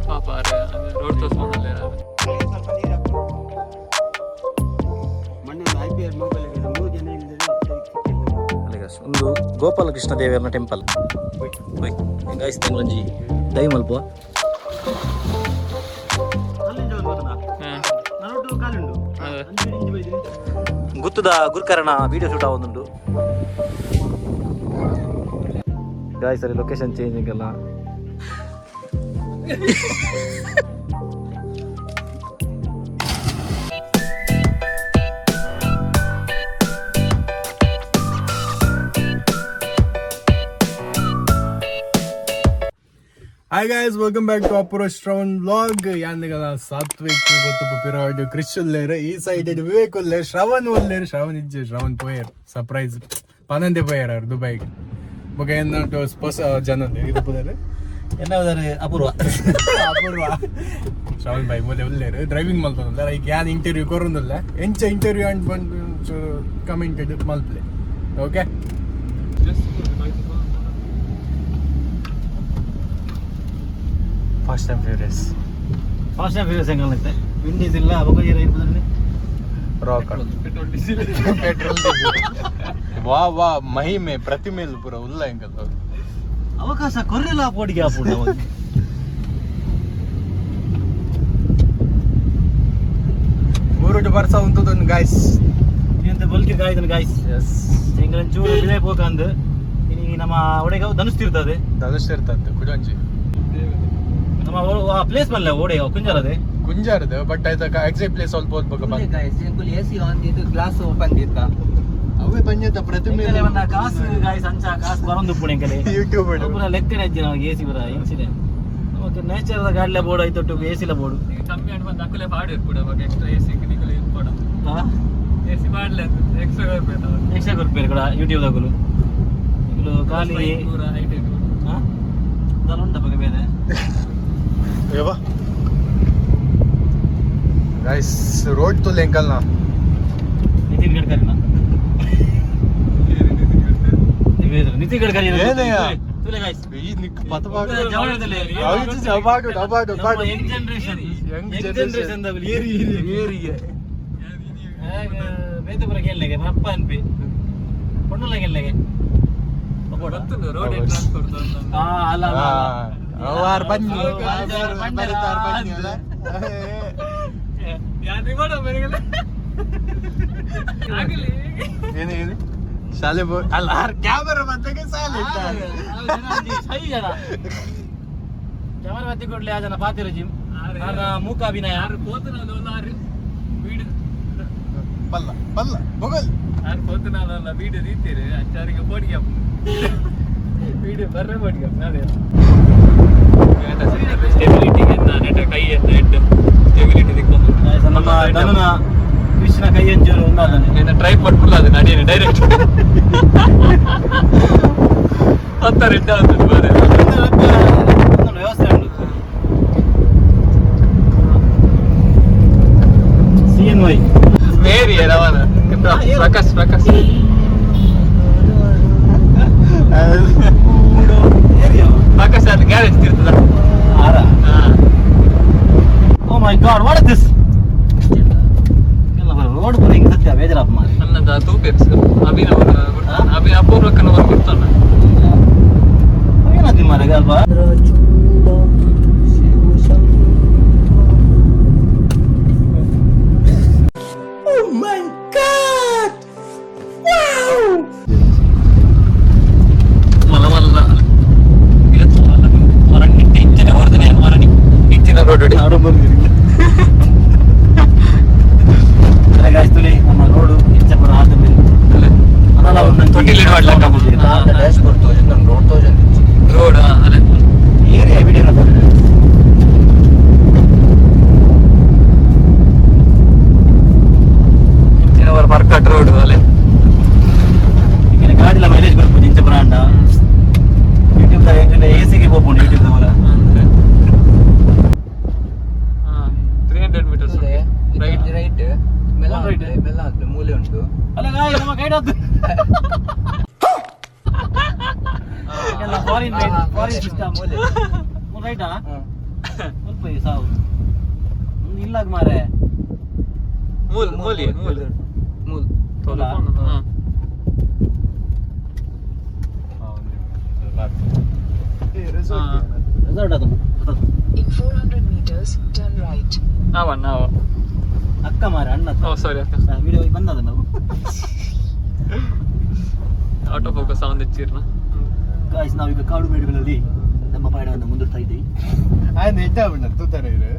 ಪಾಪ ರೋಡ್ ತೋರಿಸ್ಕೊಂಡಲ್ಲ. ಒಂದು ಗೋಪಾಲಕೃಷ್ಣ ದೇವರನ ಟೆಂಪಲ್. ಗಾಯ್ಸ್, ತಂಗ್ಲಂಜಿ ದೈ ಮಲ್ಪ. ಗುತ್ತದ ಗುರುಕರಣ ವಿಡಿಯೋ ಶೂಟ್ ಆವೊಂದುಂಡು ಗಾಯ್ಸ್. ಅಲ್ಲಿ ಲೊಕೇಶನ್ ಚೇಂಜಿಂಗ್ ಎಲ್ಲ. Hi guys, welcome back to Apoorva Shravan vlog. ಯಾನ್ನಿಗಲ ಸಾತ್ವಿಕ್ ಗೊತ್ತುಪ ಪಿರಾಡ್ ಕ್ರಿಶ್ ಉಲ್ಲೇರ್, ಈ ಸೈಡ್ ವಿವೇಕ್ ಉಲ್ಲೇರ್, ಶ್ರವಣ್ ಉಲ್ಲೇರ್. ಶ್ರವಣ್ ಇಜ್ಜೆ, ಶ್ರವಣ್ ಪೋಯರ್ ಸರ್ಪ್ರೈಸ್ ಪನಂದೆ ಪೋಯರ್ ಅವ್ರು ದುಬೈಗೆ. ಬೊಕ ಏನಾಟು ಹೊಸ ಜನ ಇದು ಪುದರ್? ಎನ್ನ ಅಪೂರ್ವ. ಅಪೂರ್ವ. ಶ್ರವಣ್ ಬಾಯ್ ಮೊದಲೇ ಉಲ್ಲೇರ್, ಡ್ರೈವಿಂಗ್ ಮಲ್ತೊಂದುಲ್ಲೆರ್. ಐಕ್ ಯಾನ್ ಇಂಟರ್ವ್ಯೂ ಕೊರೊಂದುಲ್ಲೆ. ಎಂಚ ಇಂಟರ್ವ್ಯೂ ಅಂಡ್ ಬಂದು ಕಮೆಂಟ್ ಮಲ್ಪ್ಲೆ. Okay, fast and furious. Fast and furious ಎಂಗಲ್ನತ್ತೆ Windies ಇಲ್ಲ ಬೊಕ ಏರ ಇರ್ಬೋದ್ರೆ. Rock petrol diesel. ಪೆಟ್ರೋಲ್. ವಾ ವಾ, ಮಹಿಮೆ ಪ್ರತಿಮೇಲ್ ಪೂರ ಉಲ್ಲ ಎಂಕಲ್. ಅವಕಾಶ ಕೊರ್ರಿಲ್ಲ ಪೋಡಿಗೆ ಆಪುಂಡು ನಮಕ್. ಊರುಡು ಬರ್ಸ ಉಂತುದೊಂದು ಗಾಯ್ಸ್. ಎಂತ ಬಲ್ಕಿ ಗಾಯ್ದನ್ ಗಾಯ್ಸ್. ಎಸ್. ಎಂಗಲನ್ ಚೂರು ಬಿಳೆ ಪೋಕಂದು ಇನಿ ನಮ್ಮ ಒಡೆಗ ಧನುಷ್ ಇರ್ತದೆ. ಧನುಷ್ ಇರ್ತಂತೆ ಕುಡೊಂಜಿ. ನಮ್ಮ ಪ್ಲೇಸ್ ಬಲ್ಲೆ ಓಡೆ ಕುಂಜಾರದೆ. ಕುಂಜಾರದ, ಬಟ್ ಆಯ್ತಾ ಎಕ್ಸಾಕ್ಟ್ ಪ್ಲೇಸ್ ಸ್ವಲ್ಪ ಹೋಗ್ಬೇಕು. ಎಸಿ ಆನ್ ಇದು ಗ್ಲಾಸ್ ಓಪನ್ ಇತ್ತ. ಅವೇ ಪಂಜದ ಪ್ರತಿಮೆ. ಎಂಕಲೆ ಬಂದ ಕಾಸು ಗಾಯ್ಸ್, ಅಂಚ ಕಾಸು ಬರೊಂದು ಉಪ್ಪುಂಡು ಎಂಕಲೆ. ಯೂಟ್ಯೂಬ್. ಪೂರ ಲೆಕ್ಕನೆ ಅಜ್ಜಿ ನಮಗೆ ಎಸಿ ಬರ ಇನ್ಸಿಡೆ ನಮಕ್ ನೇಚರ್ ದ ಗಾಡಿಲ ಬೋರ್ಡ್ ಐತೊಟ್ಟು ಎಸಿ ಲ ಬೋರ್ಡ್. ಕಮ್ಮಿ ಆಡ್ ಬಂದು ಅಕುಲೆ ಪಾಡು ಇರ್ಪುಡ ಅವಾಗ ಎಕ್ಸ್ಟ್ರಾ ಎಸಿ ನಿಕುಲು ಇರ್ಪೊಡ. ಎಸಿ ಪಾಡ್ಲೆ ಎಕ್ಸ್ಟ್ರಾ ಕೊರ್ಪೇತ. ಎಕ್ಸ್ಟ್ರಾ ಕೊರ್ಪೇರು ಕೂಡ ಯೂಟ್ಯೂಬ್ ದಕುಲು ಇಗಳು ಖಾಲಿ. ಪೂರ ಹೈಟೆಕ್. ಹಾ ದಾಲ ಉಂಟ ಬಗೆ ಬೇರೆ. ಗಾಯ್ಸ್, ರೋಡ್ ತುಲ್ ಎಂಕಲ್ ನಾ. ನಿತಿನ್ ಗಡ್ಕರಿನ, ನಿತಿನ್ ಗಡ್ಕರಿ. ಏನಯ್ಯ? ತುಲೆ ಗಾಯ್ಸ್. ಈ ನಿಕ್ ಪತ young generation. Young young generation. Generation ದಕುಲು ಏರಿ ಏರಿಗೆ. ಬೇತೆ ಪುರ ಕೇಳಲೆಗೆ ಅಪ್ಪ ಅನ್ಪಿ ಪೊಣ್ಣುಲ ಕೇಳಲೆಗೆ. ಗೊತ್ತುಂಡು ರೋಡ್ ಟ್ರಾನ್ಸ್ಪೋರ್ಟ್. ಹಾ, ಅಲ್ಲ ಅಲ್ಲ, ಅಲ್ಲ. ಅವಾರ್ ಬನ್ನಿ. ಬನ್ನಿ. ಬರಿತಾರ್ ಬನ್ನಿ ಅಲ್ಲ. ಯಾರು ರಿಮೋಟ್ ಮನೆಗೆಲ್ಲ ಆಗಲಿ. ಏನು ಹೇಳಿ ಶಾಲೆ ಅಲ್ಲ, ಕ್ಯಾಮರಾ ಬಂದಾಗ ಶಾಲೆ. ಸೈ ಜನ ಕ್ಯಾಮರಾ ಬತ್ತಿ ಕೊಡ್ಲಿ, ಆ ಜನ ಪಾತಿರ ಜಿಮ್ ಮೂಕಾಭಿನಯ. ಯಾರು ಕೋತನಾಲ ಆರು ಬೀಡು. ಪಲ್ಲ ಪಲ್ಲ ಬೊಗಲ್. ಯಾರು ಕೋತನಾಲ ಬೀಡು ರೀತಿರು ಅಂಚಾರಿಗೆ ಬೋಡಿಗೆ ಬೀಡು ಬರ್ರೆ ಬೋಡಿಗೆ ನಾಳೆ ಸ್ಟೆಬಿಲಿಟಿ ನೆಟ್ ಕೈ ಎತ್ತ ಎಡ್ ಸ್ಟೆಬಿಲಿಟಿ ದಿಕ್ಕೊಂದು. ನಮ್ಮ ಧನುನ ಕೃಷ್ಣ ಕೈ ಅಂಚೂರು ಒಂದಾದನೆ. ಟ್ರೈಪಾಡ್ ಫುಲ್ ಅದು ನಡಿಯೇನೆ ಡೈರೆಕ್ಟ್ ಹತ್ತರ ಎಡ್ಡ ಆಗ್ತದೆ ಬಾರೆ. ವ್ಯವಸ್ಥೆ ಉಂಟು ಸಿ ಎನ್ ವೈ. ಮೇರಿ ರವಾನ ಪ್ರಕಾಶ್ ಪ್ರಕಾಶ್. ಪ್ರಕಾಶ್ ಅದು ಗ್ಯಾರೇಜ್ ತಿರ್ತದ. ಆರ. Oh my God, what is this? ಎಲ್ಲ ರೋಡ್ ಪೂರ ಹಿಂಗೆ ಸತ್ಯ ಬೇಜಾರಪ್ಪ ಮಾರೆ. ಅನ್ನದ ತೂಪೆಪ್ಸ್ ಅಭಿನವ್ ಅಭಿ ಅಪೂರ್ವಕ್ಕನ ಬರ್ತಿರ್ತಾನ. ಏನಾಗ್ತಿ ಮಾರೆ ಅಲ್ವಾ? ಮಲ ಮಲ್ಲ ಇಂಚಿನ ಹೊರದನೆ ಮರಣಿ ಇಂಚಿನ ರೋಡ್. ಗಾಯ್ಸ್, ತುಲಿ ನಮ್ಮ ರೋಡು ಇಂಚ ಪೂರ ಆದ ಮೇಲೆ ತೊಟ್ಟಿಲ್ ಇಡುವ. ಫಾರಿನ್ ಫಾರಿನ್ ಸಿಸ್ಟಮ್ ರೈಟಾ ಸ್ವಲ್ಪ ಸಾವು ಇಲ್ಲಾಗ ಮಾರೆ. ಮೂಲ್ ಮೂಲಿ ಮೂಲ್. ಮೂಲ್. ತೋಲ. ರೆಸಾರ್ಟ್ ಅದು. In 400 meters, turn right. ಅವ ನಾವ. ಅಕ್ಕ ಮಾರೆ, ಅಣ್ಣ. ಓ ಸಾರಿ ಅಕ್ಕ. ವಿಡಿಯೋ ಬಂದದ ನಾವು. ಆಟೋ ಫೋಕಸ್ ಅವನ್ తెచ్చిರ್ನ. ಗಾಯ್ಸ್, ನಾವೀಗ ಕಾಡು ಮೇಡುಗಳಲ್ಲಿ ನಮ್ಮ ಪಯಣವನ್ನು ಮುಂದುವರ್ತಾ ಇದ್ದೀವಿ. ಆಯ್ತು, ಎಡ್ಡ ತೂತಾರೆ ಇರು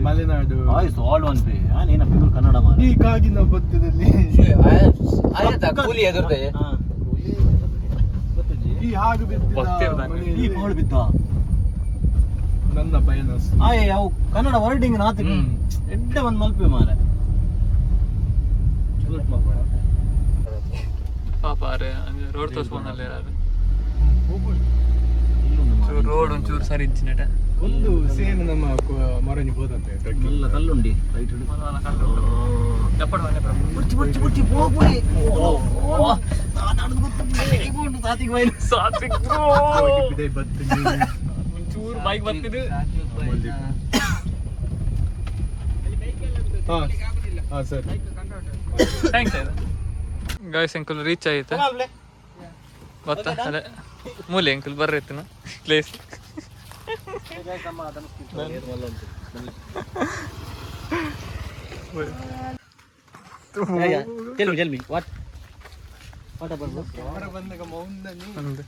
ಮಲೆನಾಡು. ಆಯ್ತು, ಆಲ್ ಒನ್ ಪೇ ಏನ ಪ್ಯೂರ್ ಕನ್ನಡ ಮಾರೆ. ಈ ಕಾಗಿನ ಭತ್ತದಲ್ಲಿ. ಆಯ್ತಾ, ಕೂಲಿ ಎದುರ್ದೆ. ಗೊತ್ತಿಜ್ಜಿ. ಈ ಹಾಡು ಬಿದ್ದ ಭಕ್ತಿರ್ದಾನೆ. ಈ ಮನೆಯಲ್ಲಿ ಪಾಳು ಬಿದ್ದ. ನನ್ನ ಪಯಣ. ಆಯ್, ಅವು ಕನ್ನಡ ವರ್ಡಿಂಗ್ ನಾತ ಎಡ್ಡೆ ಒಂದು ಮಲ್ಪೆ ಮಾರೆ. ಪಾಪ ಅರೆ ರೋಡ್ ತೋರ್ಸ್ಕೊಂಡಲ್ಲೇ. ಇಲ್ಲೊಂದು ಮಾರೆ. ರೋಡ್ ಒಂಚೂರು ಸರಿ ಇಜ್ಜಿನಟ. ಒಂದು ಸೇಮ್ ನಮ್ಮ ಮೊರನಿ ಹೋದಂತೆ. ಎಲ್ಲ ಕಲ್ಲುಂಡಿ ರೈಟ್. ದಪ್ಪಡ ಮನೆ. ಬುರ್ಚಿ ಬುರ್ಚಿ ಬುರ್ಚಿ ಹೋಗ್ಬಿಡಿ. ಸಾತಿಗೆ ಬೈಲು. ಸಾತ್ವಿಕ್ ಬತ್ತಿ. ಒಂಚೂರು ಬೈಕ್ ಬರ್ತಿದ್ದು. ಹಾ ಹಾ ಸರ್. Thanks ಆಯ್ತು ಗಾಯ್ಸ್, ಅಂಕಲ್ ರೀಚ್ ಆಯ್ತು ಗೊತ್ತಾ? ಅದೇ ಮೂಲೆ uncle ಬರ್ರೈತಿನ place. Tell me, tell me what what about? ಬಂದಾಗ ಮೌಂದನಿ. ಒಂದು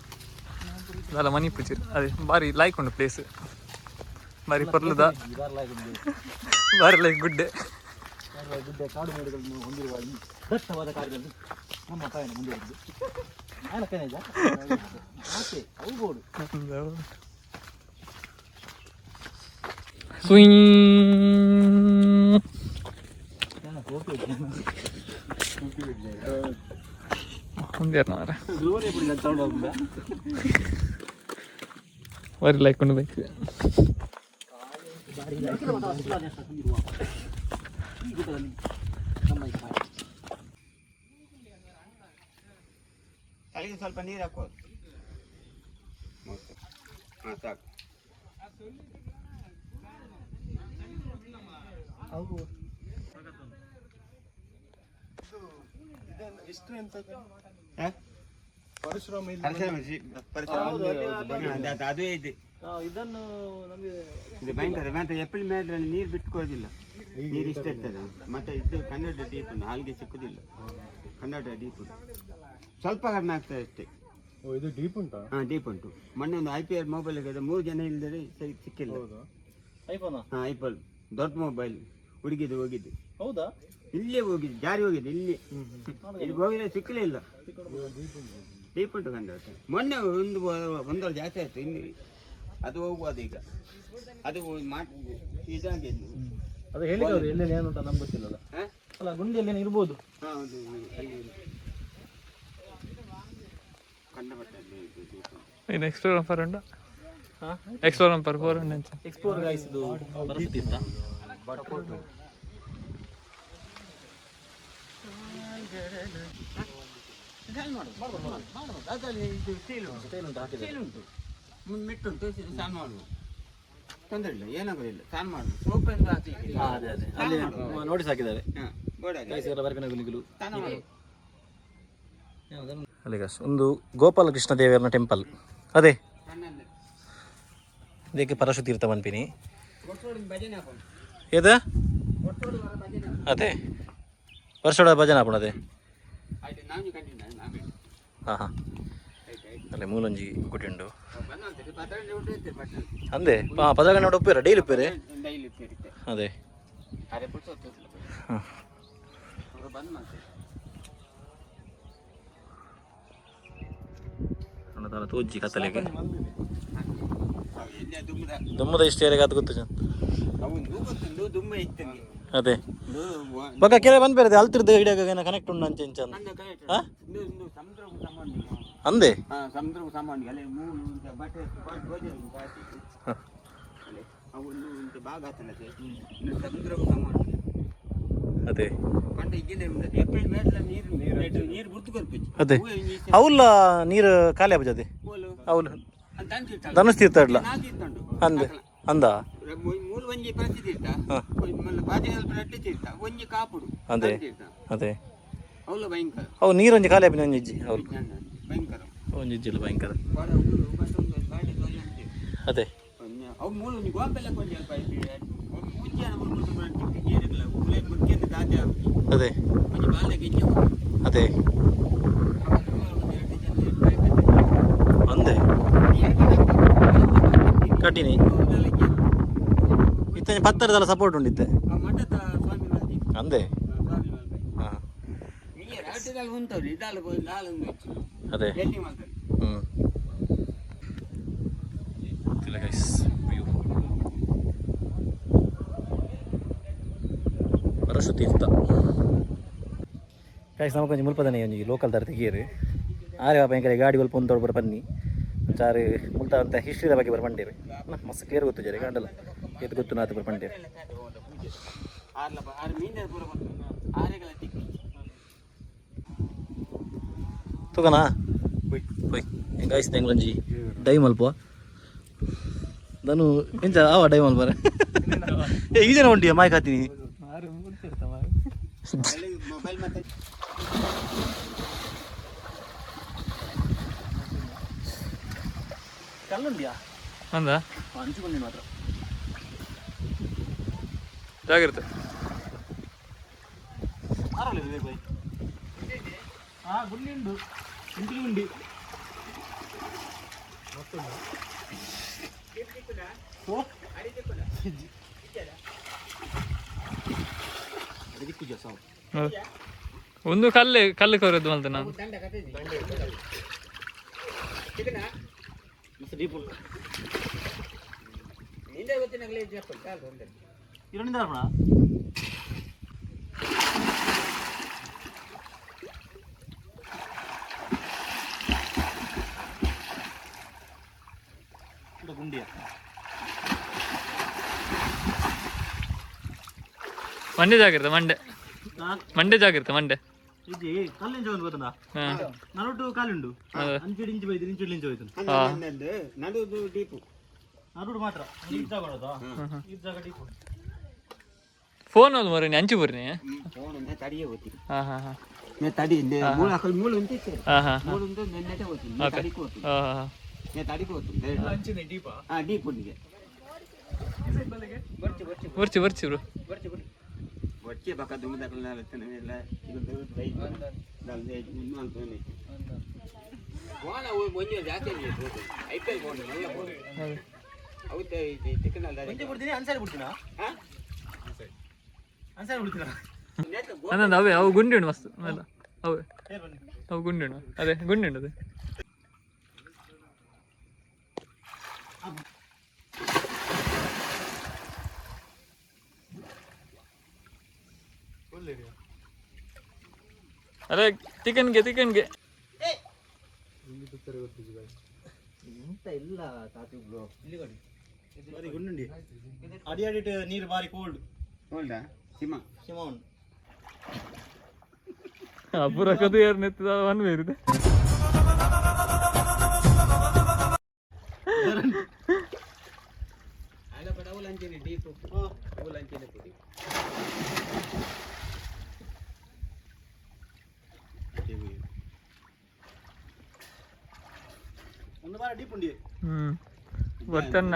ಅಲ್ಲ ಮನಿ ಪೂಜಿರ್ ಅದೇ ಬಾರಿ ಲೈಕ್ ಉಂಡು ಪ್ಲೇಸ್, ಬಾರಿ ಪರ್ಲುದ, ಬಾರಿ ಲೈಕ್ ಗುಡ್ಡೆ. ಗುಡ್ಡೆ ಕಾಡು ಮೇಡುಗಳನ್ನು ಹೊಂದಿರುವ ಈ ದಟ್ಟವಾದ ಕಾಡುಗಳಲ್ಲಿ ನಮ್ಮ ಪಯಣ ಮುಂದುವರೆದಿದೆ. ಅವು ಬೋಡು. ಸುಯ್. ಒಂದೇರ್ನ ಮಾರ. ಬಾರಿ ಲೈಕ್ ಉಂಡು ಬೈಕ್. ಈ ಗುಡ್ಡದಲ್ಲಿ ನಮ್ಮ ಈ ಪಯಣ. ತಲೆಗೆ ಸ್ವಲ್ಪ ನೀರು ಹಾಕೋದು. ಹಾಂ, ಸಾಕು. ಎಷ್ಟು ಎಂತ? ಹಾ? ಪರಶುರಾಮ ಇಲ್ಲಿ. ಪರಶುರಾಮ, ಅದೇ ಇದೆ. ಇದನ್ನು ನಮಗೆ ಇದು ಭಯಂಕರ. ಮತ್ತೆ ಏಪ್ರಿಲ್ ಮೇದಲ್ಲಿ ನೀರು ಬಿಟ್ಕೊಳ್ಳೋದಿಲ್ಲ, ನೀರು ಇಷ್ಟ ಇರ್ತದೆ. ಮತ್ತೆ ಇದು ಕನ್ನಡ ಡೀಪ್, ಹಾಲಿಗೆ ಸಿಕ್ಕುದಿಲ್ಲ. ಕನ್ನಡ ಡೀಪ್ ಸ್ವಲ್ಪ ಕಡಿಮೆ ಆಗ್ತದೆ ಅಷ್ಟೇ. ಓ, ಇದು ಡೀಪ್ ಉಂಟಾ? ಹಾಂ, ಡೀಪ್ ಉಂಟು. ಮೊನ್ನೆ ಒಂದು ಐ ಪಿ ಎಲ್ ಮೊಬೈಲ್ ಮೂರು ಜನ ಇಲ್ಲದೆ ಸರಿ ಸಿಕ್ಕಿಲ್ಲ. ಹೌದಾ? ಐಫೋನ್. ಹಾಂ, ಐಪಲ್ ದೊಡ್ಡ ಮೊಬೈಲ್ ಹುಡುಗಿದು ಹೋಗಿದ್ದು. ಹೌದಾ? ಇಲ್ಲೇ ಹೋಗಿದ್ದು, ಜಾರಿ ಹೋಗಿದ್ದು ಇಲ್ಲಿ. ಇಲ್ಲಿ ಹೋಗಿದ್ರೆ ಸಿಕ್ಕಲೇ ಇಲ್ಲ. ಡೀಪ್ ಉಂಟು ಕಂಡ. ಮೊನ್ನೆ ಒಂದು ಒಂದರ ಜಾಸ್ತಿ ಆಯ್ತು. ಇನ್ನು ಅದು ಹೋಗುವುದು ಈಗ, ಅದು ಇದಾಗಿದೆ. ಅದು ಹೇಳಿದ್ರು, ಎಲ್ಲೆಲ್ಲಿ ಏನು ಉಂಟು ನಮ್ಗೆ ಗೊತ್ತಿಲ್ಲಲ್ಲ. ಹಾ? ಅಲ್ಲ, ಗುಂಡಿಯಲ್ಲಿ ಏನು ಇರ್ಬೋದು. ಹಾ, ಹೌದು, ಅಲ್ಲಿ ಕಂಡಪಟ್ಟೆ ಅಲ್ಲಿ ಇದು deep ಉಂಟು. ಇದು ಎಕ್ಸ್ಪ್ಲೋರ್ ಫಾರ್ ಉಂಟು, ಎಕ್ಸ್ಪ್ಲೋರ್ ಫಾರ್ ಫೋರ್ ಉಂಟು. ಎಕ್ಸ್ಪ್ಲೋರ್ ಗೈಸ್, ಇದು ಪರಿಸ್ಥಿತಿ ಇತ್ತಾ? ಅದ್ರಲ್ಲಿ ಇದು ಸ್ಟೀಲ್ ಉಂಟು. ಸ್ಟೀಲ್ ಉಂಟು, ಹಾಕಿದ್ದಾರೆ. ಸ್ಟೀಲ್ ಉಂಟು, ಮೆಟ್ಟುಂಟು, ಸ್ನಾನ ಮಾಡುವ ತೊಂದರೆ ಇಲ್ಲ, ಏನಾಗೋದಿಲ್ಲ. ಸ್ನಾನ ಮಾಡುದು ಸೋಪ್ ಎಂದು ಹಾಕ್ಲಿಕ್ಕಿಲ್ಲ. ಹಾ, ಅದೇ ಅದೇ, ಅಲ್ಲಿ ನೋಟಿಸ್ ಹಾಕಿದ್ದಾರೆ. ಹಾ, ಗೋಡೆ ಹಾಕಿದ್ದಾರೆ. ಗೈಸ್, ಎಲ್ಲ ಬರ್ಪಿನ ಗುಲಿಗುಲು. ಸ್ನಾನ ಮಾಡುದು. ಅಲ್ಲಿ ಗೈಸ್, ಒಂದು ಗೋಪಾಲಕೃಷ್ಣ ದೇವರನ ಟೆಂಪಲ್ ಅದೇ. ಇದಕ್ಕೆ ಪರಶುತೀರ್ಥ ಮನ್ಪಿನಿ. ಭಜನೆ ಹಾಕೋಣ. ಏದ ಅದೇ ವರ್ಷೋಡ ಭಜನೆ ಹಾಪುಣ ಅದೇ. ಆಯ್ತು, ನಾನು ಕಂಟಿನ್ಯೂ ನಾನು. ಹಾಂ ಹಾಂ, ಅಲ್ಲೇ ಮೂಲಂಜಿ ಗುಡಿ ಉಂಡು. ಬಂದಂತೆ ಪತ್ರೊಡೆ ಊಟ ಇರ್ತದೆ ಪಟ್ಟಣ. ಅಂದೆ ಹಾಂ, ಪದಗಣ್ಣ ಉಪ್ಪೇರ ಡೈಲಿ ಉಪ್ಪೇರೆ. ಡೈಲಿ ಇರುತ್ತೆ. ಅದೇ. ಅರೆ ಪುಡ್ಸೊತ್ತಿಲ್ಲ. ಹಾಂ. ಅವರು ಬಂದ್ ಮಾಡ್ತಾರೆ. ತೂಜ್ಜಿ ಕತ್ತಲೆಗೆ. ಎಲ್ಲಿ ದುಮ್ಮದ. ದುಮ್ಮದ ಇಷ್ಟ ಯಾರಿಗೆ ಅದು ಗೊತ್ತು. ಅವು ಗೊತ್ತುಂಡು, ದುಮ್ಮ ಇತ್ತಂಗೆ. ಅದೇ ಬೊಕ್ಕ ಕೆರೆ ಬಂದ್ ಬೇರೆ ಅಲ್ತಿರ್ದ ಇಡೀ ಕನೆಕ್ಟ್ ಉಂಡು ಅಂಚೆ ಇಂಚ ಅಂದ್. ಹಾ? ಸಮುದ್ರಕ್ಕೂ ಸಾಮಾನ್ಯ. ಅಂದೆ. ಹಾ, ಸಮುದ್ರಕ್ಕೂ ಸಾಮಾನ್ಯ. ಅಲ್ಲಿ ಮೂರು ಇಂಚ ಬಟ್ಟೆ ಭೋಜನ ಉಂಟು ಆಚೆ. ಅಲ್ಲಿ ಅವು ಒಂದು ಇಂಚ ಭಾಗ ಆತನದೆ. ಇನ್ನು ಸಮುದ್ರಕ್ಕೂ ಸಾಮಾನ್ಯ. ಅದೇ. ಪಂಡ ಇಜ್ಜಿಂದ ಏಪ್ರಿಲ್ ಮೇಟ್ಲ ನೀರು ನೀರು ನೀರು ಗುರ್ತು ಕೊರ್ಪಿಚ್ಚು. ಅದೇ, ಅವಲ್ಲ ನೀರು ಖಾಲಿ ಆಪುಜ ಅದೇ. ಕೋಲು. ಅವಲು. ಧನುಷ್ ತೀರ್ಥ ಇಡ್ಲ ಅಂದೆ ಅಂದ. ಮೂರು ಒಂಜಿ ಪ್ರತಿ ತೀರ್ಥ, ತೀರ್ಥ ಒಂಜಿ ಕಾಪುಡು. ಅದೇ ಅದೇ. ಅವಳು ಭಯಂಕರ. ಅವು ನೀರೊಂಜಿ ಖಾಲಿ ಆಪಿನ ಒಂಜಿ ಇಜ್ಜಿ ಅವ್ಲು. ಭಯಂಕರ. ಒಂಜಿ ಇಜ್ಜಿಲ್ಲ ಭಯಂಕರ. ಅದೇ. ಅವು ಮೂರು ಒಂಜಿ ಗೋಪೆಲ್ಲ ಒಂಜಿ ಅಲ್ಪ ಅದೇ ಒಂಜಿ ಬಾಲೆ ಗೆಜ್ಜೆ. ಅದೇ ಅಂದೆ ಕಟ್ಟಿನಿ ಇತ್ತ ಪತ್ತರದಲ್ಲ ಸಪೋರ್ಟ್ ಉಂಡಿತ್ತೆ. ಮಠದ ಸ್ವಾಮಿ. ಅಂದೆ. ಹಾಂ. ಅದೇ. ಹ್ಞೂ. ಗೈಸ್, ವ್ಯೂ ಪರಶು ತೀರ್ಥ. ಗೈಸ್, ನಮಗೊಂಜಿ ಮುಲ್ಪದನೆ ಒಂಜಿ ಲೋಕಲ್ ದಾರ ತೆಗಿಯರು ಆರೆ ಬಾಪ ಎಂಕಲೆ ಗಾಡಿ ಒಲ್ಪ ಒಂದು ಬರ ಬನ್ನಿ ಚಾರು ಮುಲ್ತ ಅಂತ ಹಿಸ್ಟ್ರಿದ ಬಗ್ಗೆ ಬರ ಪಂಡೇರು. ಮಸ್ತ್ ಕ್ಲಿಯರ್ ಗೊತ್ತು ಜರೆ ಕಾಂಡಲ್ಲ ಏತ್ ಗೊತ್ತು ನಾತು ಬರ ಪಂಡೇರು. ತೂಕನಾ ಪೋಯ್ ಗೈಸ್, ಎಂಗ್ಲೊಂಜಿ ಡೈ ಮಲ್ಪ ದನು ಎಂಚ ಆವ ಡೈ ಮಲ್ಪರೆ. ಏ, ಈ ಜನ ಉಂಟಿಯ ಮಾಯ್ಕ್ ಹಾತೀನಿ. ಮೊಬೈಲ್ ಮತ್ತೆ ಕಲ್ಲುಂಡಿಯಾ? ಅಂದ. ಹಂಚಿಕೊಂಡು ಮಾತ್ರ. ಜಾಗ್ರತೆ. ಆರಲ್ಲ ಬೈ. ಹಾ, ಗುಂಡಿ ಉಂಡು, ಇಂಚಿನ ಗುಂಡಿ. ಒಂದು ಕಲ್ಲು ಕಲ್ಲು ಕೊರದ್ದು ಮಲ್ತ ನಾನು. ಮಸ್ತ್ ಡೀಪ್ ಉಂಟು. ಇರಣಿಂದ ಅರ್ಪಣ. ಗುಂಡಿಯ. ಮಂಡೆ ಜಾಗ್ರತೆ, ಮಂಡೆ. ಮಂಡೆ ಜಾಗ್ರತೆ, ಮಂಡೆ. ಇಜ್ಜಿ, ಕಲ್ಲಿಂಚ ಒಂದು ಗೊತ್ತುಂಡಾ? ಹಾ. ನಡುಟು ಕಾಲುಂಡು. ಅಂಚಿಡು ಇಂಚು ಬೈದು, ಇಂಚಿಡು ಇಂಚು ಹೋಯ್ತು. ನಡುದು ಡೀಪು. ನಡುಡು ಮಾತ್ರ ಈ ಜಾಗ ಉಂಟಾ? ಈ ಜಾಗ ಡೀಪು. ಫೋನ್ ಅದು ಮರ ಅಂಚು ಬರ್ನಿ. ಫೋನ್ ತಡಿಯೇ ಹೋಗ್ತೀನಿ. ಹಾ ಹಾ ಹಾ. ತಡಿ, ಮೂಳು ಹಾಕಲು ಮೂಳು ಉಂಟು. ಹಾ ಹಾ. ಮೂಳು ಉಂಟು, ನೆಟ್ಟೆ ಹೋಗ್ತೀನಿ, ತಡಿಗೆ ಹೋಗ್ತೀನಿ. ಹಾ ಹಾ. ತಡಿಗೆ ಹೋಗ್ತೀನಿ. ಹಾ, ಡೀಪ್ ಉಂಡಿಗೆ. ಬರ್ಚಿ ಬರ್ಚಿ ಬ್ರೋ. వచ్చే పక్క దుమ్ము ಎಲ್ಲ. ಒಂಜಿ ಜಾಸ್ತಿ I P L phone ಮಲ್ಲ ಫೋನ್ ಅವು ತಿಕ್ಕನ. ಒಂಜಿ ಬಿಡ್ತೀನಿ, ಅನ್ಸರಿ ಬಿಡ್ತೀನಾ? ಅನ್ಸರಿ ಬಿಡ್ತೀನಾ? ಅಂದಂದು ಅವೇ ಅವು ಗುಂಡಿ ಉಂಟು ಮಸ್ತ್ ಅಲ್ಲ ಅವೆ ಅವು ಗುಂಡಿ ಉಂಟು. ಅದೇ ಗುಂಡಿ ಉಂಟು, ಅದೇ. ಅರೆ ತಿಕನ್ಗೆ ತಿಕನ್ಗೆ. ಎಂತ ಇಲ್ಲ ತಾತಿ ಬ್ರೋ, ಇಲ್ಲಿ ಕೊಡಿ. ಬಾರಿ ಗುಂಡುಂಡಿ ಅಡಿ ಅಡಿಟ್ ನೀರು ಬಾರಿ ಕೋಲ್ಡ್. ಹೌದಾ ಸಿಮ? ಸಿಮ ಉಂಟು. ಅಬ್ಬು ರಕದು ಯಾರು ನೆತ್ತದ ಒನ್ ಬೇರಿದೆ. ಡೀಪ್ ಅಂಚಿನ ಪುಡಿ. ಒಂದು ಬಾರಿ ಡೀಪ್ ಉಂಡಿ. ಹ್ಮ್ ಗೊತ್ತನ್ನ.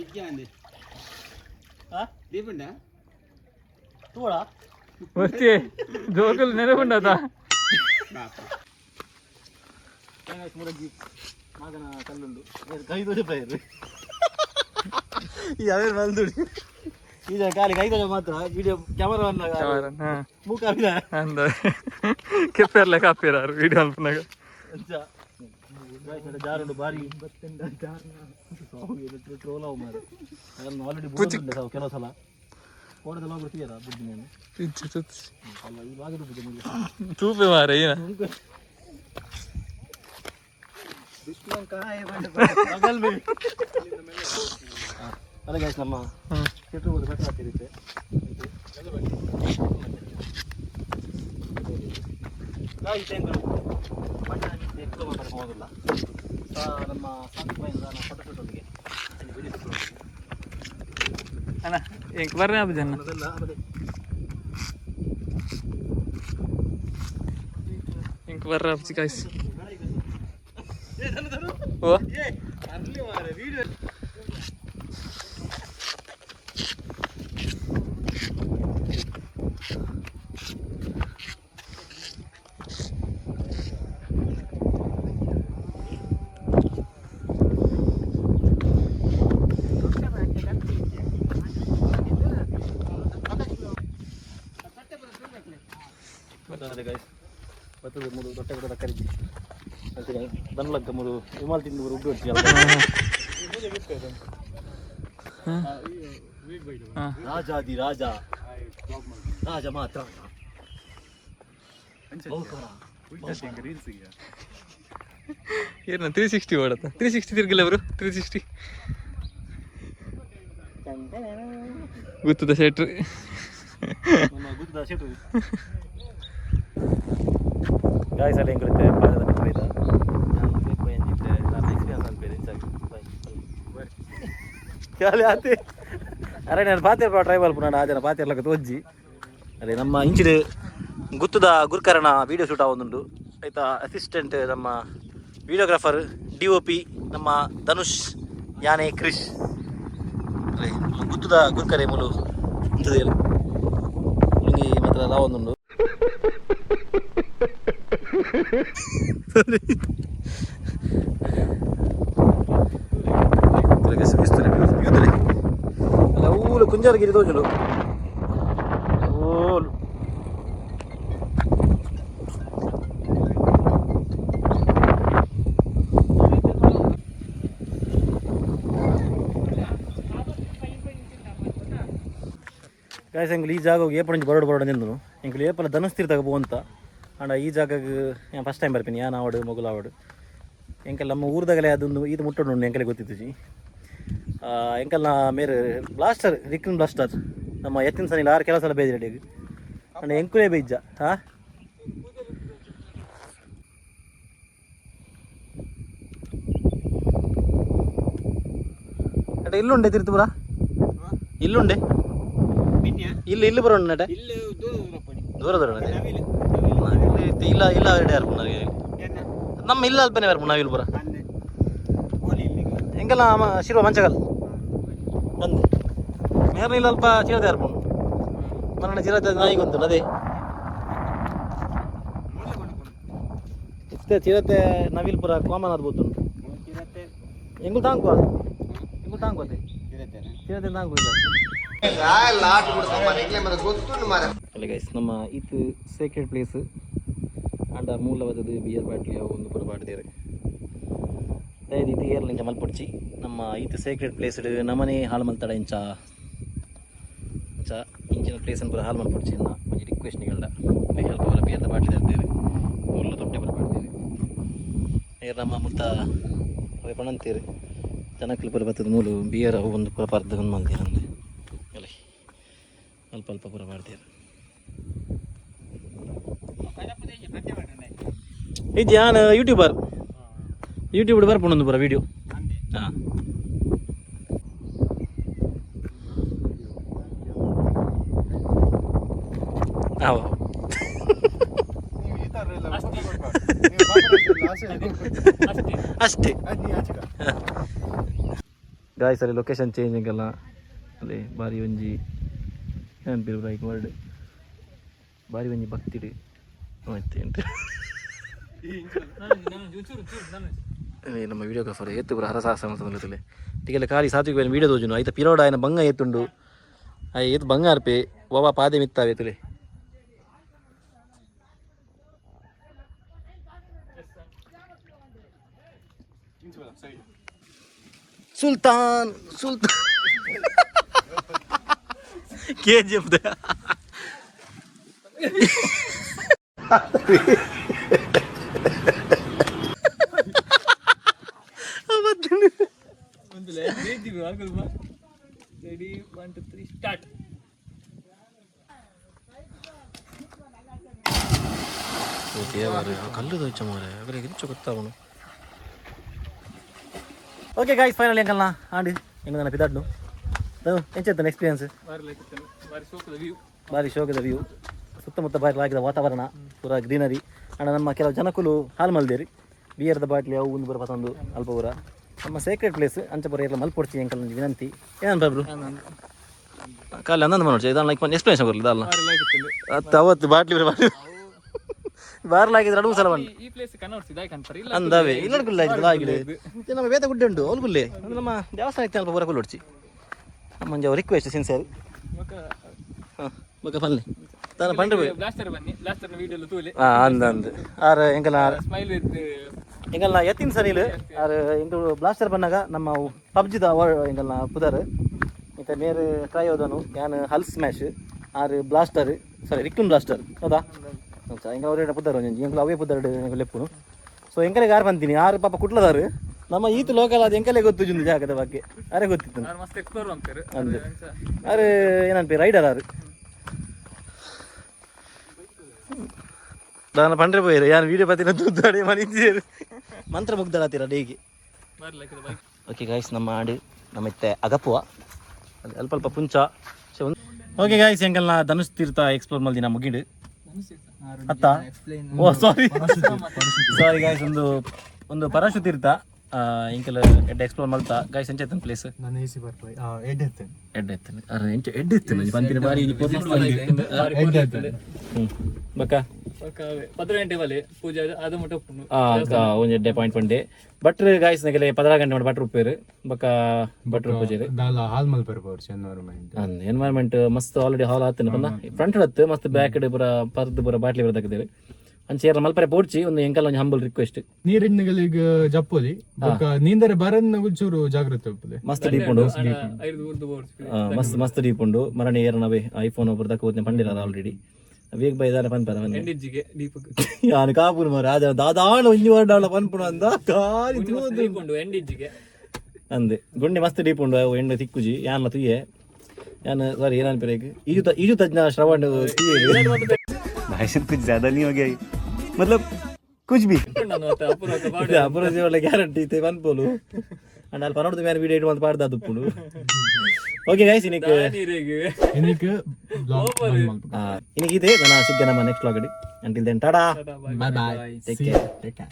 ಇಜ್ಜ ಅಂದೆ. ಹಾ. ಡೀಪ್ ಉಂಡಾ? ತೂವಳ. ಬರ್ತಿ ಜೋಕಲ್ ನೆನಪುಂಡದ. ಮುರಜ್ಜಿ ಮಗನ ಕಲ್ಲುಂಡು ಕೈ ದೋಷ ಪೈರು ಈ ಅವೇನು ಮಲ್ದುಡಿ. ಈಗ ಖಾಲಿ ಕೈ ದೋಷ ಮಾತ್ರ ವಿಡಿಯೋ ಕ್ಯಾಮರಾವನ್ನ ಮೂಕ. ಅಂದ ಕೆಪ್ಪೆರ್ಲೆ ಕಾಪಿರಾರು ವಿಡಿಯೋ ಅಲ್ಪನಾಗ. ಜಾರುಂಡು ಬಾರಿ ಟ್ರೋಲ್ ಅವು ಮಾರೆ. ಅದನ್ನು ಆಲ್ರೆಡಿ ಬುದ್ಧಿ ಸಾವು ಕೆಲವು ಸಲ ಕೋಡದೆಲ್ಲ ಬಿಡ್ತೀಯಲ್ಲ ಬುದ್ಧಿ ನಾನು ಅಲ್ಲ ಈ ಭಾಗದ ಬುದ್ಧಿ. ತೂಪೆ ಮಾರೆ ಏನ. ಅಲ್ಲ ಗ್ಯಾಸ್ ನಮ್ಮ ಪೆಟ್ರೋಲ್ ಬಟ್ಟೆ ಹಾಕಿರುತ್ತೆ. ಹೋಗೋದಿಲ್ಲ ನಮ್ಮ ಫೋಟೋ ಅಣ್ಣ ಎಂಕ್ ಬರ್ರೆ ಆಪುಜಣ್ಣ. ಎಂಕ್ ಬರ್ರೆ ಆಪುಜಿ ಗಾಯ್ಸ್. ಓ ಬರ್ತದೆ ಮೂರು ದೊಡ್ಡ ಕೂಡ ಕರಿಜಿ ದನ್ಲಕ್ಕ ಮೂರು ವಿಮಾಲ್ ತಿಂದು ಉಬ್ಬಿ ಹೊಡ್ಚಿ. ರಾಜಾದಿ ರಾಜ ರಾಜ ಮಾತ್ರ. ಏನ 360 ಓಡತ್ತ? 360 ತಿರ್ಗಿಲ್ಲ ಅವರು. 360 ಗೊತ್ತದ ಶೆಟ್ರು. ನಮ್ಮ ಗುತ್ತದ ಶೆಟ್ರು ಗಾಯ್ಸ್ ಅಲ್ಲಿ ಎಂಕುಲಿತ್ತೆ ಪಾದದ ಮಿತ್ತು ಬೈದ ನಾನು ಬೇಕು ಎಂಜಿತ್ತೆ ನಾನು ಎಕ್ಸ್ಪೀರಿಯನ್ಸ್ ಅನ್ಪೇದೆ ಹೆಚ್ಚಾಗಿ. ಬಾಯ್ ಖಾಲಿ ಆತೆ. ಅರೆ ನಾನು ಪಾತೆ ಟ್ರೈ ಮಲ್ಪು ನಾನು ಆ ಜನ ಪಾತೆರ್ಲಕ್ಕ ತೋಜ್ಜಿ. ಅದೇ ನಮ್ಮ ಇಂಚಿಡ್ ಗುತ್ತದ ಗುರ್ಕರಣ ವೀಡಿಯೋ ಶೂಟ್ ಆವೊಂದುಂಡು ಆಯ್ತಾ. ಅಸಿಸ್ಟೆಂಟ್ ನಮ್ಮ ವಿಡಿಯೋಗ್ರಾಫರ್ ಡಿಒಪಿ ನಮ್ಮ ಧನುಷ್ ಯಾನೆ ಕ್ರಿಶ್. ಅದೇ ಗುತ್ತದ ಗುರ್ಕರೆ ಮೂಲು ಇಂಥದ್ದು ಮುಳುಗಿ ಮಾತ್ರ ಲಾವೊಂದುಂಡು. ಅಲ್ಲ ಊಲು ಕುಂಜಾರಗಿರಿ ತೋಜುಂಡು ಓಲು. ಗಾಯ್ಸ್ ಎಂಕುಲು ಈ ಜಾಗ ಏಪಣಂಜಿ ಬರೋಡು ಬರೋಡು ನಿಂದನು ಎಂಕುಲು ಏಪಲ ಧನುಷ್ ತೀರ್ಥಗ ಪೋಂತ ಆಂಡ ಈ ಜಾಗಗ್ ಯಾನ್ ಫಸ್ಟ್ ಟೈಮ್ ಬರ್ಪಿನಿ. ಯಾನ್ ಆವಡು ಮೊಗಲು ಆವಡು ಎಂಕಲ್ ನಮ್ಮ ಊರ್ದಾಗಲೇ ಅದೊಂದು ಇದು ಮುಟ್ಟೋಡು ಎಂಕಲೆ ಗೊತ್ತಿತ್ತು. ಎಂಕಲ್ನ ಮೇರು ಬ್ಲಾಸ್ಟರ್ ರಿಕ್ರಿನ್ ಬ್ಲಾಸ್ಟರ್ ನಮ್ಮ ಎತ್ತಿನ ಸನಿಲ್ ಆರು ಕೆಲಸ ಎಲ್ಲ ಬೇಜಿ ರೆಡಿ ಅಂಡ ಎಂಕುಲೇ ಬೇಜ. ಹಾಂ ಅಟ ಇಲ್ಲುಂಡೆ ತಿರುತುಪುರ ಇಲ್ಲುಂಡೆ ಇಲ್ಲಿ ಇಲ್ಲಿ ಬರೋಣ ನಟ ದೂರ ದೂರ ಇಲ್ಲ ಇಲ್ಲ ರೆಡಿ ಆರ್ಪುನ ನಮ್ಮ ಇಲ್ಲ ಅಲ್ಪನೆ ಬರ್ಪು ನಾವಿಲ್ ಪುರ ಎಂಕಲ್ಲ ಶಿರುವ ಮಂಚಗಲ್ ಬಂದು ಮೇರ್ನ ಇಲ್ಲ ಅಲ್ಪ ಚಿರತೆ ಆರ್ಪುಂಡು ಮರಣ ಚಿರತೆ ನಾಯಿ ಗೊತ್ತುಂಟು ಅದೇ ಇತ್ತೆ ಚಿರತೆ ನವಿಲ್ ಪುರ ಕಾಮನ್ ಅದು ಗೊತ್ತುಂಟು. ಎಂಗುಲ್ ತಾಂಕು ಎಂಗುಲ್ ತಾಂಕು ಅದೇ ಚಿರತೆ ತಾಂಕು ಇಲ್ಲ. ಅಲ್ಲ ಗೈಸ್ ನಮ್ಮ ಇದು ಸೇಕ್ರೆಡ್ ಪ್ಲೇಸ್ ಅಂಡ ಮೂಲವಾದದ್ದು ಬಿಯರ್ ಬಾಟ್ಲಿ ಅವು ಒಂದು ಪುರ ಪಾಡ್ದೇರು ದಯದ ಇದು ಏರ್ಲ ಇಂಚ ಮಲ್ಪೊಡ್ಚಿ. ನಮ್ಮ ಈತ ಸೇಕ್ರೆಡ್ ಪ್ಲೇಸ್ ನಮನೆ ಹಾಳು ಮಲ್ತಡ ಇಂಚ ಇಂಚ ಇಂಚಿನ ಪ್ಲೇಸ್ ಪೂರ ಹಾಳು ಮಲ್ಪೊಡ್ಚಿ ಅನ್ನ ಒಂಜಿ ರಿಕ್ವೆಸ್ಟ್ ನಿಗಲ್ಡ. ಅಲ್ಪ ಪೂರ ಬಿಯರ್ದ ಬಾಟ್ಲಿ ತರ್ತೇವೆ ಮೂಲ ತೊಟ್ಟೆ ಪೂರ ಪಾಡ್ತೇವೆ ಏರ್ ನಮ್ಮ ಮುತ್ತ ಅವೇ ಪಣಂತೀರು ಜನಕ್ಲು ಪೂರ ಬತ್ತದ ಮೂಲು ಬಿಯರ್ ಅವು ಒಂದು ಪೂರ ಪರ್ದು ಒಂದು ಮಲ್ತೀರಂದು ಅಲ್ಲಿ ಅಲ್ಪ ಅಲ್ಪ ಪೂರ ಮಾಡ್ತೀರ. ಇದು ಯಾನ್ ಯೂಟ್ಯೂಬರ್ ಯೂಟ್ಯೂಬ್ ಬರ್ಪುಂಡು ಪೂರ ವೀಡಿಯೋ. ಹಾಂ ಹಾಂ ಅಷ್ಟೇ ಗಾಯ್ಸ್ ಅಲ್ಲಿ ಲೊಕೇಶನ್ ಚೇಂಜ್ ಎಂಕಲ್ಲ ಅಲ್ಲಿ ಬಾರಿ ಒಂಜಿ ನೆನಪಿರು ಲೈಕ್ ವರ್ಡ್ ಬಾರಿ ಒಂಜಿ ಭಕ್ತಿಡು ಮತ್ತೆ ಎಂತ ನಮ್ಮ ವಿಡಿಯೋಗ್ರಾಫರ್ ಏತು ಪೂರ ಹರಸಾಹಸ ಮಲ್ತೊಂದುಲ್ಲೆರ್ ಟಿಕೆಲ್ಲ ಖಾಲಿ ಸಾತ್ವಿಕ ಬೇರೆ ವೀಡಿಯೋ ತೋಜುನು ಐತ ಪಿರೋಡ ಆಯ್ನ ಬಂಗ ಏತುಂಡು ಆಯ್ ಏತ್ ಬಂಗಾರ್ಪೆ ಒವ ಪಾದೆ ಮಿತ್ತಾವೆ ತುಲೆ. Sultan Sultan KGF Ready, 1 2 3 start. ದೇವರು ಕಲ್ಲು ದೋಚ ಮಾರೆ ಅವರಿಗೆ ಇಂಚ ಗೊತ್ತಾವನು. ಓಕೆ ಗಾಯ್ಸ್, ಫೈನಲ್ ಎಂಕಲ್ನ ಆಂಡ್ ಎಂಗ ನನ್ನ ಪಿದಾಡ್ನು ಎಂಚೆತ್ತನ ಎಕ್ಸ್ಪೀರಿಯನ್ಸ್? ಬಾರಿ ಲೈಕ್ ಇತ್ತು, ಬಾರಿ ಸೋಕದ ವ್ಯೂ. ಬಾರಿ ಶೋಕದ ವ್ಯೂ, ಸುತ್ತಮುತ್ತ ಬಾರಿ ಲಾಗಿದ ವಾತಾವರಣ, ಪೂರ ಗ್ರೀನರಿ. ಅಂಡ ನಮ್ಮ ಕೆಲವು ಜನಕುಲು ಹಾಲು ಮಲ್ದೇರಿ, ಬಿಯರ್ದ ಬಾಟ್ಲಿ ಅವು ಒಂದು ಬರ ಪತ್ತೊಂದು ಅಲ್ಪ ಪೂರ. ನಮ್ಮ ಸೇಕ್ರೆಡ್ ಪ್ಲೇಸ್ ಅಂಚ ಪೂರ ಎಲ್ಲ ಮಲ್ಪೊಡ್ಚಿ ಎಂಕಲ್ ಒಂಜಿ ವಿನಂತಿ. ಏನನ್ ಬಾಬ್ರು ಕಾಲಿ ಅಂದಂದು ಮನೋಜ್ ಇದನ್ನ ಲೈಕ್ ಎಕ್ಸ್ಪ್ಲೇಷನ್ ಕೊರ್ಲಿ ಇದಲ್ಲ. ಬಾರಿ ಲೈಕ್ ಇತ್ತು. ಅತ್ತ ಅವತ್ತು ಬಾಟ್ಲಿ ಬರ ಬಾರ್ಲಾಗಿದ್ರೆ ಅಡುಗೆ ಸಲ ಬಂದು ಈ ಪ್ಲೇಸ್ ಕನ್ನಡ ಇದಾಯ್ ಕಾಣ್ತಾರೆ ಇಲ್ಲ. ಅಂದವೇ ಇಲ್ಲ ಗುಲ್ಲೆ ಆಯ್ತು ಆಗಿದೆ. ಇದು ನಮ್ಮ ವೇದ ಗುಡ್ಡೆ ಉಂಟು ಅವ್ಲು ಅದು ನಮ್ಮ ದೇವಸ್ಥಾನ ಇತ್ತು ಅಲ್ಪ ಪೂರ ಕುಲ್ಲೊಡ್ಚಿ. ನಮ್ಮ ಒಂಜಿ ರಿಕ್ವೆಸ್ಟ್ ಸಿನ್ಸಿಯರ್. ಬೊಕ ಹಾಂ, ಬೊಕ ಪನ್ಲೆ ತಾನ ಪಂಡ್ರೆ ಬ್ಲಾಸ್ಟರ್ ಬನ್ನಿ, ಬ್ಲಾಸ್ಟರ್ ವಿಡಿಯೋ ಎಲ್ಲ ತೂಲೆ. ಹಾಂ, ಅಂದ ಅಂದ್ ಆರ್ ಎಂಕಲ್ನ ಸ್ಮೈಲ್ ವಿತ್ ಎಂಕಲ್ನ ಯತಿನ್ ಸನಿಲ್ ಆರ್ ಎಂಕುಲು ಬ್ಲಾಸ್ಟರ್ ಬನ್ನಾಗ ನಮ್ಮ ಪಬ್ಜಿದ ಎಂಕಲ್ನ ಪುದರ್. ಇತ್ತೆ ಮೇರ್ ಕ್ರಯೋದನು, ಯಾನ್ ಹಲ್ ಸ್ಮ್ಯಾಶ್, ಆರ್ ಬ್ಲಾಸ್ಟರ್, ಸಾರಿ ರಿಕ್ಕುನ್ ಬ್ಲಾಸ್ಟರ್, ಹೌದಾ? ಅಂಚ ಎಂಕಲ್ ಅವರ ಪುದರ್ ಒಂಜಿ ಎಂಕುಲು ಅವೇ ಪುದರ್ ಎಂಕುಲು ಲೆಪ್ಪುನು. ಸೊ ಎಂಕಲೆಗ್ ಆರ್ ಬಂತೀನಿ, ಆರು ಪಾಪ ಕುಟ್ಲದಾರು. ನಮ್ಮ ಈತ ಲೋಕಲ್ ಅದು ಎಂಕಲೆ ಗೊತ್ತು ಜುಂದು ಜಾಗದ ಬಗ್ಗೆ ಅರೆ ಗೊತ್ತಿತ್ತು. ನಾನು ಮಸ್ತ್ ಎಕ್ಸ್ಪ್ಲೋರ್ ಅಂತಾರೆ. ಅಂದ್ ಆರು ಏನನ್ಪಿ ರೈಡರ್ ಆರು ದಾನ ಪಂಡ್ರೆ ಪೋಯಿರು. ಯಾನ್ ವೀಡಿಯೋ ಪತ್ತಿನ ತೂತಾಡೆ ಮನಿದ್ದೀರು ಮಂತ್ರ ಮುಗ್ದಳಾತಿರ ಡೇಗೆ. ಬಾರಿ ಲೈಕ್ ಬೈಕ್. ಓಕೆ ಗಾಯ್ಸ್, ನಮ್ಮ ಆಡು ನಮ್ಮ ಇತ್ತೆ ಅಗಪುವ ಅದು ಅಲ್ಪ ಅಲ್ಪ ಪುಂಚ. ಓಕೆ ಗಾಯ್ಸ್, ಎಂಕಲ್ನ ಧನುಷ್ ತೀರ್ಥ ಎಕ್ಸ್ಪ್ಲೋರ್ ಮಲ್ದಿನ ಮುಗಿಡು ಅತ್ತ. ಓ ಸಾರಿ ಸಾರಿ ಗಾಯ್ಸ್, ಒಂದು ಒಂದು ಪರಶು ತೀರ್ಥ ಎಂಕಲ್ ಎಡ್ಡೆ ಎಕ್ಸ್ಪ್ಲೋರ್ ಮಲ್ತ ಗಾಯ್ಸ್. ಎಂಚ ಪ್ಲೇಸ್? ನಾನು ಎಸಿ ಬರ್ಪೈ ಎಡ್ಡೆ ಇತ್ತೇನೆ. ಎಡ್ಡೆ ಇತ್ತೇನೆ ಅರೆ, ಎಂಚ ಎಡ್ಡೆ ಇತ್ತೇನೆ ಪಂತಿನ ಬಾರಿ. ಎಡ್ಡೆ ಇತ್ತೇನೆ. ಹ್ಞೂ ಬಕ್ಕ. 10 ಗಂಟೆ ಬಲೆ ಪೂಜೆ ಅದು ಅದು ಮುಟ್ಟ ಉಪ್ಪುಂಡು. ಒಂಜಿ ಎಡ್ಡೆ ಪಾಯಿಂಟ್ ಪಂಡೆ. ಬಟ್ರ್ ಗಾಯ್ಸ್, ನಗಲೆ 16 ಗಂಟೆ ಮಾಡಿ ಬಟ್ರ್ ಉಪ್ಪೇರು, ಬಕ್ಕ ಬಟ್ರ್ ಪೂಜೆರು. ದಾಲ ಹಾಲ್ ಮಲ್ಪೆರ್ ಪೋರ್ಚ್ ಎನ್ವೈರನ್ಮೆಂಟ್. ಎನ್ವೈರ್ಮೆಂಟ್ ಮಸ್ತ್. ಆಲ್ರೆಡಿ ಹಾಲ್ ಆತನ ಪಂದ ಫ್ರಂಟ್ ಹತ್ತು ಮಸ್ತ್ ಬ್ಯಾಕ್ ಪೂರ ಪರ್ದು ಪೂರ ಬಾಟ್ಲಿ ಪೂರ ತಗದೇವೆ. ಅಂಚೆ ಏರ್ಲ ಮಲ್ಪರೆ ಪೋಡ್ಚಿ, ಒಂದು ಎಂಕಲ್ ಒಂಜಿ ಹಂಬಲ್ ರಿಕ್ವೆಸ್ಟ್. ನೀರಿನಗಳಿಗೆ ಜಪ್ಪೊಲಿ, ಬೊಕ್ಕ ನೀಂದರೆ ಬರನ್ನ ಚೂರು ಜಾಗ್ರತೆ ಉಪ್ಪುಲೆ. ಮಸ್ತ್ ಡೀಪ್ ಉಂಡು. ಐದು ಊರ್ದು ಬೋರ್ಡ್ಸ್. ಮಸ್ತ್ ಮಸ್ತ್ ಡೀಪ್ ಉಂಡು. ಮರಣಿ ಏರನವೇ ಐಫೋನ್ ಒಬ್ಬರು ತಕ್ಕ ಹೋದ್ನೆ ಪಂಡಿರ ಆಲ್ರೆಡಿ ವೇಗ ಬೈ ಇದಾನೆ ಪನ್ಪದ ಮನೆ. ಎಂಡಿಜ್ಜಿಗೆ ದೀಪಕ್. ಯಾನು ಕಾಪುನು ಮಾರ ರಾಜ ದಾದಾಣ ಒಂಜಿ ವರ್ಡಾಳ ಪನ್ಪುಣ ಅಂದ ಕಾಲಿ ತೂದು. ಡೀಪ್ ಉಂಡು ಎಂಡಿಜ್ಜಿಗೆ. ಅಂದೆ ಗುಂಡೆ ಮಸ್ತ್ ಡೀಪ್ ಉಂಡು, ಅವು ಎಣ್ಣೆ ತಿಕ್ಕುಜಿ. ಯಾನ್ಲ ತುಯ್ಯೆ ಯಾನ್ ಸಾರಿ ಏನಾನ್ ಪೆರೇಗ್ ಈಜು ಈಜು ತಜ್ಞ ಶ್ರವಣ್ ತುಯ್ಯೆ. भाई साहब, कुछ ज्यादा नहीं हो गया ये? मतलब कुछ भी. ನಾನು ಅತ್ತ ಅಪರೂಪ ಬಾಡು. ಅಪರೋಜಿ ಒಳ್ಳೆ ಗ್ಯಾರಂಟಿ ಇತ್ತೆ ಪನ್ಪೋಲು ಅಂಡ್ ಅಲ್ಲಿ ಪನೋಡ್ದು ಮ್ಯಾನ್ ವೀಡಿಯೋ ಇಟ್ಟು ಪಾಡ್ದ ತುಪ್ಪುಂಡು. ಓಕೆ ಗೈಸ್, ಇನಿಕ್ ನೀರಿಗೆ ಎನಿಕ್ ಬ್ಲಾಗ್ ಮಲ್ಪು. ಇನಿಕ್ ಇದೆ ನನ್ನ ಸಿಗ್ಗ ನಮ್ಮ next vlog. Until then, tata. Bye bye. Take care. Take care.